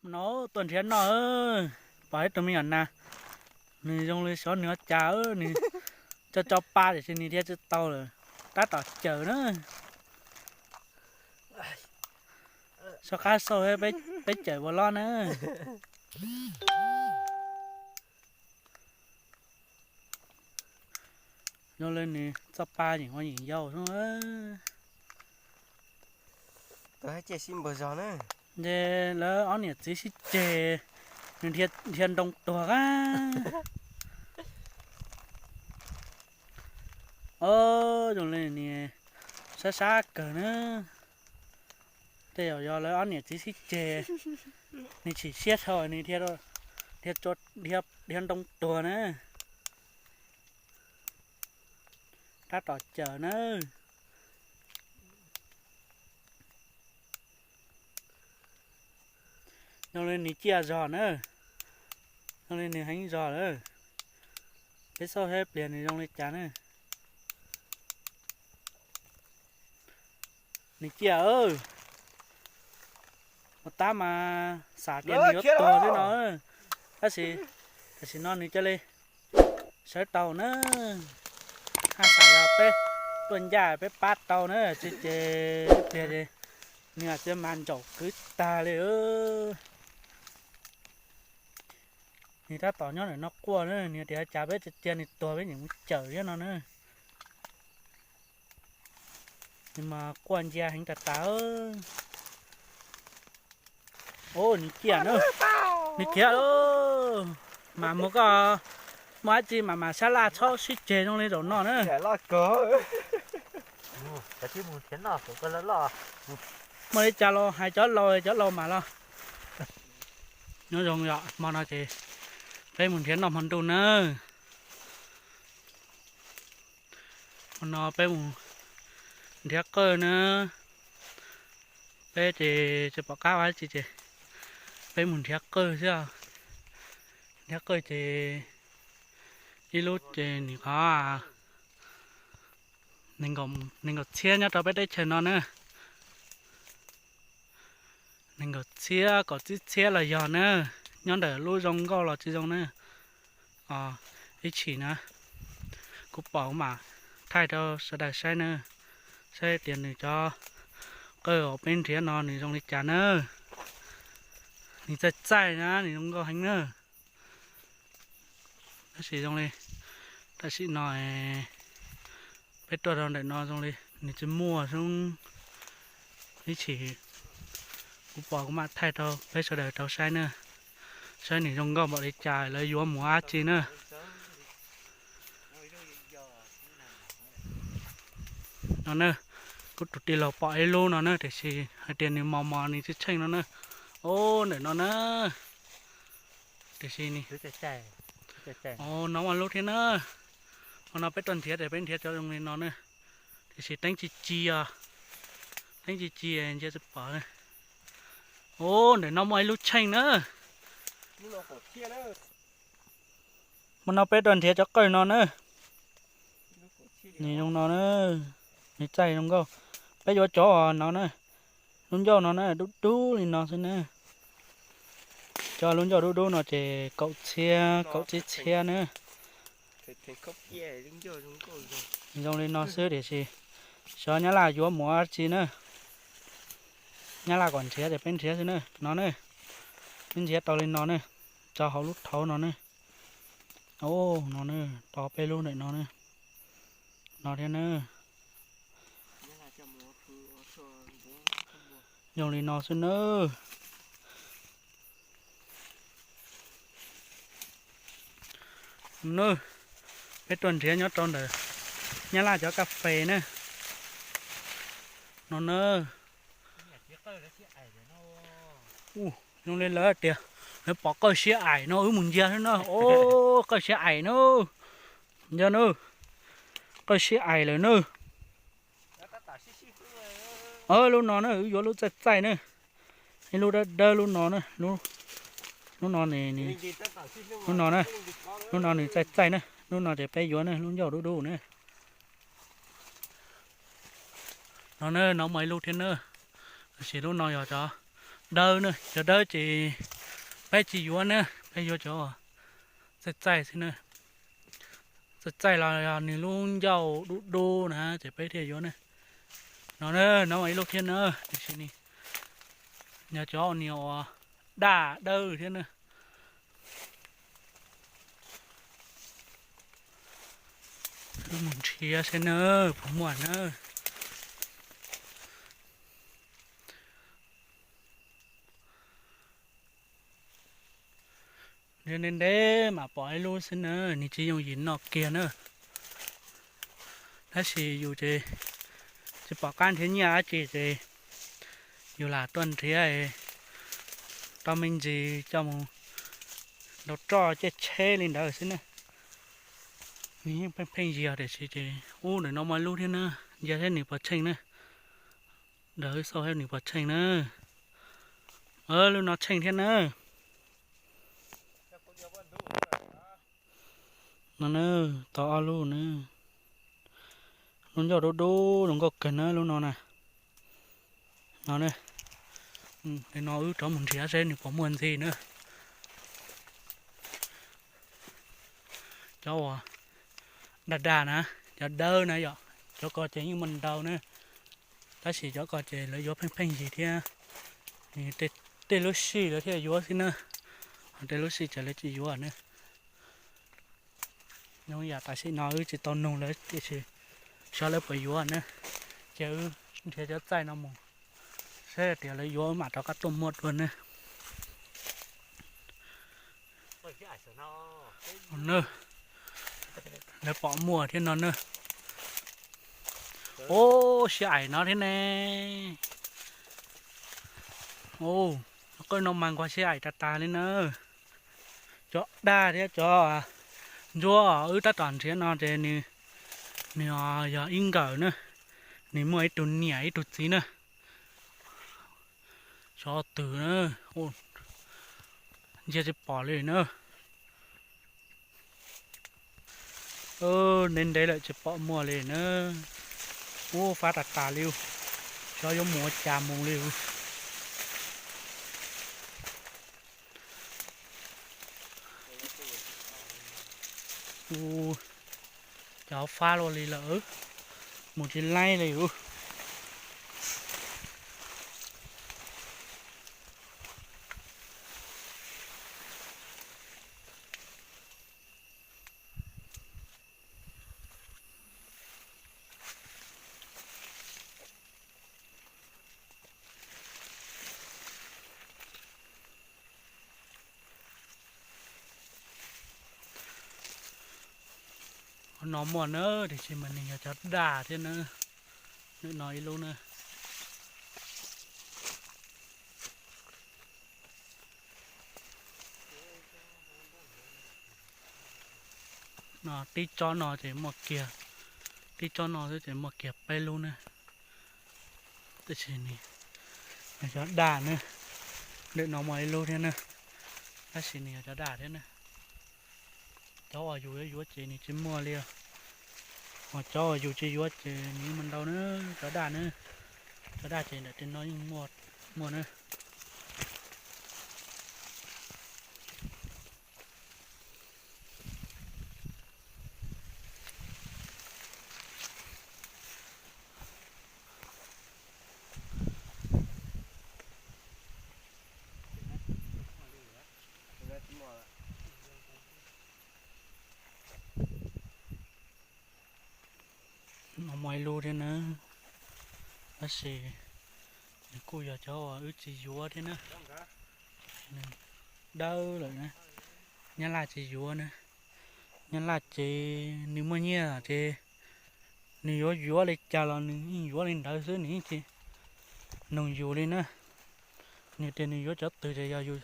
No tuaj nrhiav noj, pom ib tug me nyuam nas, nws zoo li xyov nws ua cas, nws tso tso pa tiam sis nws dhia tsis tau lawm, tab tom cawm na. Soj qab xauj peb cawm ua lob na. Zoo li nws txoj pa yeem ua yeem yau xwb. Nce lawv ob niam txiv sib ceg, nws dhia ntoo tuag a. Os, zoo li nws sab sab kawg na. Tej zaum yog lawv ob niam txiv sib ceg, nws chim siab dhau nws dhia ntoo tuag na. Tab tom cawm na. Zoo li nws ciaj zog na. Zoo li nws heev zog lawm. Peb xauj saib pliag nws zoo li cas na. Nws ciaj, ua tab mas xav tias nws yuav tuag xwb no. Tab sis tam sim no nws cia li sawv tau na. Haj xav yog peb tuaj ncaj peb pab tau na, tsis ces ib pliag ces nws txiv mas ntsaum kwv tag li. Nws tab tom nyob ntawm no quaj na, nws tias cas peb tsis cia nws tuag peb nyeem mus cawm thiab no na. Nws mas quaj ncia heev tas tas. Nws ciaj na, nws khiav lawm. Mas muaj koj, muaj dab tsi mas mas sab laj txhob sib ceg zoo li zaum no na. Muaj li cas los hais cov laus, cov laus mas los. Nyob zoo yom, hmo no ces peb mus nrhiav noj hmo ntuj na. Hmo no peb mus nrhiav qawj na. Peb ces tsis pom qab ua dab tsi ces peb mus nrhiav qawj xwb. Nrhiav qawj ces ib lub ces nws qhov nees nkaum txhiab nyob rau peb teb chaws no na. Nees nkaum txhiab kaum tsib txhiab los yog na, nyob ntawm lub zoo nkauj los tsis zoo na. Ib chim na, kuv pom kuv mam thaij rau sawv daws saib na, saib tias nws cov qawj uas peb nrhiav no nws zoo li cas na. Nws txaij txaij na, nws zoo nkauj heev na. Tab sis zoo li tam sim no peb tuaj rau ntawm no zoo li nws tsis muaj xwb. Ib chim kuv pom kuv mam thaij rau peb sawv daws tau saib na, saib nws zoo nkauj npaum li cas lawv yuav mus dab tsi na. No na, kuv tus tij laug pom ib lub no na, tiam sis hais tias nws mos mos nws tsis tsheej no na. Ub, ntawm no na, tiam sis no muaj lub thiab na. Hmo no peb tuaj nrhiav ces peb nrhiav cov zoo li no na, tiam sis teeb ci ci os, teeb ci ci ntsia tsis pom. Ub, ntawm no muaj ib lub tsheej na. Hmo no peb tuaj nrhiav cov qawj no na. Nws zoo no na, nws txaij zoo nkauj. Peb yuav cov no na, lub ncauj no na, dub dub li no xwb na. Cov lub ncauj dub dub no ces kaum txhiab kaum tsib txhiab na. Zoo li no xwb tiam sis xyov nyab laj yuav mus dab tsi na. Nyab laj kom nrhiav ces peb nrhiav xwb na. No na, peb nrhiav tau li no na, tso hauv lub thauv no na. Ub, no na, tau peb lub ntawm no na. No thiab na. Zoo li no xwb na. Peb tuaj nrhiav nyob rau ntawm Nyab Laj cov kas fes na. No na. Zoo li lawv tias lawv pom qawj siab aim no wb mus ncia xwb na. Ub, qawj siab aim na. Nco na, qawj siab aim lawm na. Lub no na, wb yuav lub txaij txaij na. Ib lub dawb dawb lub no na. Lub no, lub no na, lub no nws txaij txaij na. Lub no ces peb yuav na, lub ncauj dub dub na. No na, no muaj ib lub thiab na. Tab sis lub no yog cov Dawb na, cov dawb ces peb tsis yuav na, peb yuav cov txaij txaij xwb na. Txaij txaij los yog nws lub ncauj dub dub na ces peb thiaj yuav na. No na, no mas ib lub thiab na, tiam sis nws yog cov niag uas daj dawb thiab na. Wb mus nrhiav seb na, puas muaj na. Nrhiav ntev ntev mam pom ib lub xwb na, nws tsis yooj yim noj kiag na. Tab sis yus ces tsis pom qab nrhiav nyiaj dab tsi ces yus lam tuaj nrhiav tau me ntsis coj mus ntaus roj caij tsheb li ntawd xwb na. Nws yeej pheej pheej yig tiam sis ces ub ntawm no muaj ib lub thiab na, ntsia seb nws puas tsheej na. Ntawm wb xauj seb nws puas tsheej na. Lub no tsheej thiab na. No na, tau ob lub na. Lub ncauj dub dub zoo nkauj kawg na lub no na. No na, li no wb rov mus nrhiav seb nws puas muaj ntxiv na. Cov uas daj daj na, cov dawb na yom, cov ko ces yeej muaj ntau na, tab sis cov ko ces lawv yuav pheej pheej yig thiab. Tej lub sij lawv thiaj yuav xwb na, ho tej lub sij ces lawv tsis yuav na. Nyob yam tam sim no wb tsis tau nug lawv tiam sis xyov lawv puas yuav na, ces wb nrhiav cov txaij no mus, saib tias lawv yuav mam rov qab tuaj muag dua na. Lawv pom muaj thiab no na. Ub, sib aim no thiab ne. Ub, qwj no mas nquag sib aim tas tas li na. Cov daj thiab cov ntsuab wb tab tom nrhiav no ces nws, nws yog ib nkawm na, nws muaj ib tug niam ib tug txiv na. Xyov twg na, ntsia tsis pom li na. Ntev ntev lawm tsis pom muaj li na. Ub, fab tas tas li, xyov yuav mus ua cas mus li. Ub, cov fab luaj li lawm, mus tsis laib li ub. Qhov no muaj na, tiam sis mas nws yog cov daj thiab na. Ntawm no ib lub na. No tib tsob no ces muaj kiag, tib tsob no xwb ces muaj kiag peb lub na. Tab sis nws yog cov daj na. Ntawm no muaj ib lub thiab na, tab sis nws yog cov daj thiab na. Cov uas yus yuav yuav ces nws tsis muaj li os. Ho cov uas yus tsis yuav ces nws yeej muaj ntau na, cov daj na. Cov daj ces ntawm tej no yeej muaj, muaj na. No muaj ib lub thiab na, tab sis nws kuj yog cov uas wb tsis yuav thiab na. Nws dawb lawm na, nyab laj tsis yuav na. Nyab laj ces nws muaj nyiaj ces nws yuav yuav li cas los nws yeej yuav li ntawd xwb, nws yeej tsis nug yus li na. Nws tias nws yuav cov twg ces yog yus